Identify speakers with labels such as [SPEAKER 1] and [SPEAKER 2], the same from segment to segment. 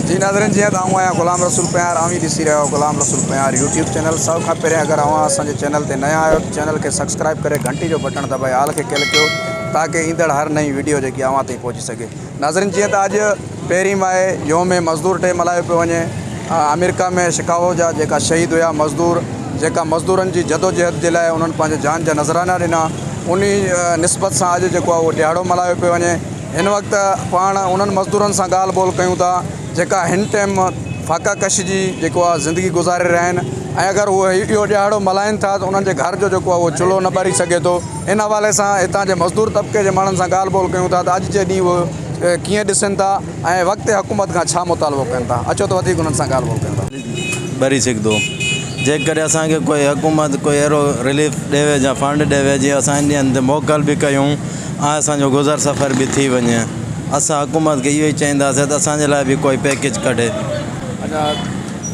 [SPEAKER 1] جي ناظرين جيئن ته آئون آهيان غلام رسول پنهيار اوهين ڏسي رهيا آهيو غلام رسول پنهيار يوٽيوب چينل سڀ کان پهرين اگر اوهان اسان جي چينل تي نيا آهيو ته چينل کي سبسڪرائب ڪري گهنٽي جو بٽڻ دٻائي آل کي ڪلڪ ڪيو تاڪه ايندڙ هر نئين ويڊيو جيڪي اوهان تائين پهچي سگهي ناظرين جيئن ته اڄ پهرين مئي يوم مزدور ڊي ملهايو پيو وڃي آمريڪا ۾ شڪاگو جا جيڪا شهيد هيا مزدور جيڪا مزدورن جي جدوجهد جي لاء انهن پنهنجي جان جا نذرانا ڏنا انهي نسبت سان اڄ جيڪو آهي اهو ڏهاڙو ملهايو پيو وڃي هن وقت پاڻ انهن مزدورن سان ڳالهه ٻولهه ڪيون ٿا جيڪا هن ٽيم فاقه ڪشي جي جيڪو آهي زندگي گذاري رهيا آهن ۽ اگر هو اهو ڏهاڙو ملهائين ٿا ته انهن جي گهر جو جيڪو آهي اهو چلهو نه ٻري سگهي ٿو ان حوالي سان هتان جي مزدور طبقي جي ماڻهن سان ڳالهه ٻولهه ڪيون ٿا ته اڄ جي ڏينهن اهو ڪيئن ڏسن ٿا ۽ وقت حڪومت کان ڇا مطالبو ڪن ٿا اچو ته وڌيڪ انهن سان ڳالهه ٻولهه ڪيون ٿا.
[SPEAKER 2] ٻري سگهندو جيڪڏهن اسان کي ڪوئي حڪومت ڪوئي اهڙو رليف ڏيوي يا فنڊ ڏيوي جيئن اسان ان ڏينهن تي موڪل به ڪيون ۽ اسان جو گذر سفر به ٿي وڃي اسان حڪومت کي اهو ئي چئينداسين ته اسان جي لاء به ڪوئي پيڪيج ڪڍي.
[SPEAKER 1] اڃا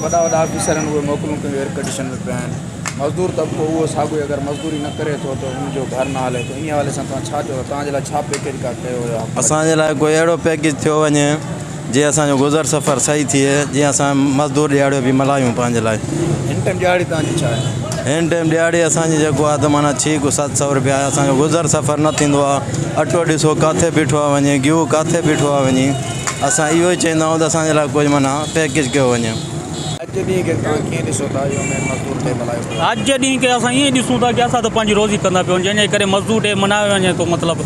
[SPEAKER 1] وڏا وڏا آفيسر آهن اهي موڪلون ڪيون ايئر ڪنڊيشن ۾ پيا آهن مزدور طبقو اهو ساڳيو اگر مزدوري نه ڪري ٿو ته ان جو گهر نه هلي ٿو انهي حوالي سان توهان ڇا چئو ٿا توهان جي لاء ڇا پيڪيج ڪا ڪيو ويو آهي حڪومت
[SPEAKER 2] اسان جي لاء ڪوئي اهڙو پيڪيج ٿيو وڃي جيئن اسان جو گذر سفر صحيح ٿئي جيئن اسان مزدور ڏيهاڙيو به ملهايون پنهنجي لاء.
[SPEAKER 1] هن ٽائيم ڏيهاڙي توهان جي ڇا آهي؟
[SPEAKER 2] هن ٽائيم ڏيهاڙي اسان جي جيڪو آهي ته معنيٰ ڇهه کان 700 روپيا آهي اسان جو گذر سفر نه ٿيندو آهي اٽو ڏسو ڪاٿي بيٺو آهي وڃي گيهه ڪاٿي بيٺو آهي وڃي اسان اهو ئي چئيندا آهيون ته اسان جي لاء ڪجهه معنيٰ پيڪيج ڪيو وڃي.
[SPEAKER 1] اڄ جي ڏينهن کي توهان ڪيئن ڏسو ٿا يوم مزدور ڊي ملهايو پيو وڃي.
[SPEAKER 3] اڄ جي ڏينهن کي اسان ائين ڏسون ٿا ڪي اسان ته پنهنجي روزي ڪندا پيا جنهن جي ڪري مزدور ڊي ملهايو وڃي ٿو مطلب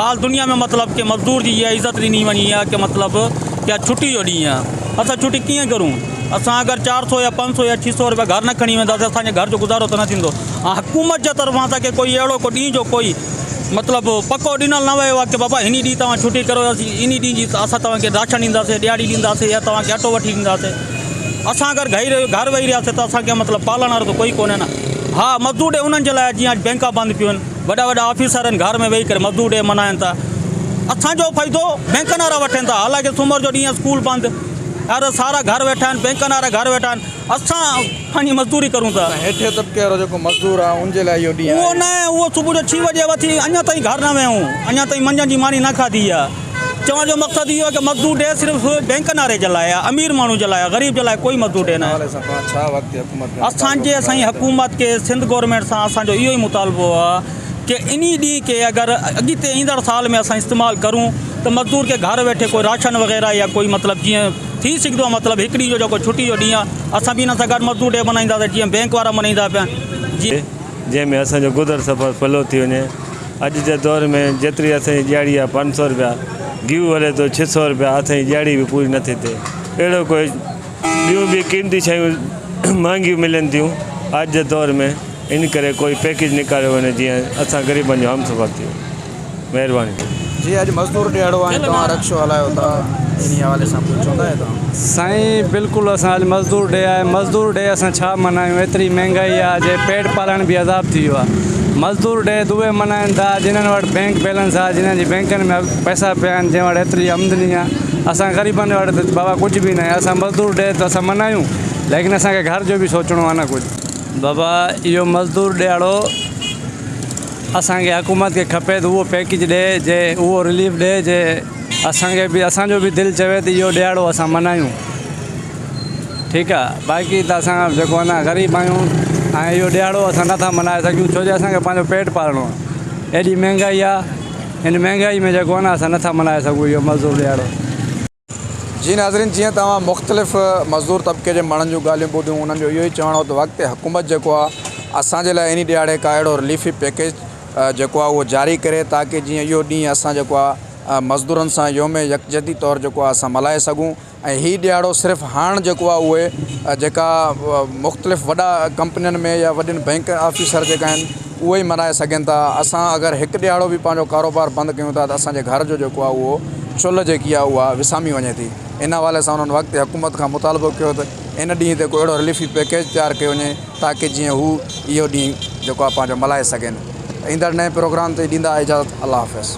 [SPEAKER 3] آل دنيا ۾ مطلب ڪي مزدور جي اها عزت ڏني وڃي ها ڪي مطلب ڪي اڄ ڇٽي جو ڏينهن آهي اسان ڇٽي ڪيئن ڪرون اسان اگر 400 يا 500 يا 600 روپيا گهر نه کڻي وينداسين اسان جي گهر جو گذارو ته نه ٿيندو ها حڪومت جي طرفان اسان کي ڪوئي اهڙو ڪو ڏينهن جو ڪوئي مطلب پڪو ڏنل نه ويو آهي ڪي بابا هن ڏينهن توهان ڇٽي ڪرو ان ڏينهن جي اسان توهان کي راشن ڏينداسين ڏيهاڙي ڏينداسين يا توهان کي اٽو وٺي ڏينداسين اسان اگر گهر ويهي رهياسين ته اسان کي مطلب پالڻ وارو ته ڪوئي ڪونهي نه. ها مزدور ڊي انهن جي لاء جيئن اڄ بينڪا بند پيون آهن وڏا وڏا آفيسر آهن گهر ۾ ويهي ڪري مزدور ڊي ملهائن ٿا اسان جو فائدو بينڪن وارا وٺن ٿا حالانڪه سومر جو ڏينهن اسڪول بند هر سارا گهر ويٺا آهن بينڪن وارا گهر ويٺا آهن اسان پنهنجي مزدوري ڪرون ٿا.
[SPEAKER 1] هيٺين طبقي وارو جيڪو مزدور آهي ان جي لاء اهو ڏينهن آهي.
[SPEAKER 3] اهو نه اهو صبح جو ڇهين وڄي اٿي اڃا تائين گهر نه ويو اڃا تائين منجهند جي ماني نه کاڌي آهي. چوڻ جو مقصد اهو آهي ته مزدور ڊي صرف بينڪن واري جي لاء آهي امير ماڻهو جي لاء آهي غريب جي لاء ڪوئي مزدور ڊي ناهي. اسان جي سائين حڪومت کي سنڌ گورنمينٽ سان اسان جو اهو ئي مطالبو آهي ڪي انهي ڏينهن کي اگر اڳتي ايندڙ سال ۾ اسان استعمال ڪرون ته مزدور کي گهر ويٺي ڪوئي راشن وغيره يا ڪوئي مطلب جيئن ٿي سگهندو آهي مطلب هڪ ڏينهن جو جيڪو ڇٽي جو ڏينهن آهي اسان به ان سان گڏ مزدور ڊي ملهائينداسين جيئن بينڪ وارا ملهائيندا پيا جيئن
[SPEAKER 4] جنهن ۾ اسان جو گذر سفر سولو ٿي وڃي. اڄ جي دور ۾ جيتري اسان جي ڏيهاڙي آهي 500 رپيا، گيهه هلي ٿو 600 رپيا، اسان جي ڏيهاڙي به پوري نٿي ٿئي. اهڙو ڪوئي ٻيون به قيمتي شيون مهانگيون ملن ٿيون اڄ جي دور ۾ ان ڪري ڪوئي پيڪيج نڪاريو وڃي جيئن اسان غريبن جو همسفر ٿي وڃي. مهرباني.
[SPEAKER 1] جي اڄ مزدور ڏهاڙو آهي توهان رڪشو هلايو ٿا انهي حوالي سان ڪجهه چوندا آهيو توهان.
[SPEAKER 5] سائين بلڪل اسان اڄ مزدور ڊي آهي مزدور ڊي اسان ڇا منايون ايتري مهنگائي آهي جي پيٽ پالڻ به عذاب ٿي ويو آهي مزدور ڊي اهي منائن ٿا جنھن وٽ بينڪ بيلنس آهي جنھن جي بينڪن ۾ پئسا پيا آهن جنھن وٽ ايتري آمدني آهي اسان غريبن وٽ ته بابا ڪجهه به ناهي اسان مزدور ڊي ته اسان منايون ليڪن اسان کي گهر جو به سوچڻو آهي نه ڪجهه. بابا اهو مزدور ڏهاڙو اسان کي حڪومت کي کپي ته اهو پيڪيج ڏي جي اهو رليف ڏي جي اسان کي به اسان جو به دل چوي ته اهو ڏهاڙو اسان منايون ٺيڪ آ باقي ته اسان جيڪو آ نه غريب آهيون ۽ اهو ڏهاڙو اسان نٿا منائي سگهون ڇو جو اسان کي پنهنجو پيٽ پالڻو آ ايڏي مهنگائي آ ان مهنگائي ۾ جيڪو آ نه اسان نٿا منائي سگهون اهو مزدور ڏهاڙو.
[SPEAKER 1] جي ناظرين جيئن توهان مختلف مزدور طبقي جي ماڻهن جون ڳالهيون ٻڌيون انهن جو اهو ئي چوڻ هو ته وقت حڪومت جيڪو آهي اسان جي لاء انهي ڏهاڙي ڪا اهڙو رليفي پيڪيج جيڪو آهي اهو جاري ڪري تاڪه جيئن اهو ڏينهن اسان جيڪو آهي مزدورن سان يوم يڪجهتي طور جيڪو آهي اسان ملهائي سگهون ۽ هي ڏهاڙو صرف هاڻ جيڪو آهي اهي جيڪا مختلف وڏا ڪمپنين ۾ يا وڏين بئنڪ آفيسر جيڪا آهن اهي ئي ملهائي سگهن ٿا اسان اگر هڪ ڏهاڙو به پنهنجو ڪاروبار بند ڪيون ٿا ته اسان جي گهر جو جيڪو آهي اهو چلهه جيڪي آهي اها وسامي وڃي ٿي ان حوالي سان انهن وقت حڪومت کان مطالبو ڪيو ته ان ڏينهن تي ڪو اهڙو رليفي پيڪيج تيار ڪيو وڃي تاڪه جيئن هو اهو ڏينهن جيڪو آهي پنهنجو ملهائي سگهن ايندڙ نئين پروگرام تي ڏيندا اجازت الله حافظ.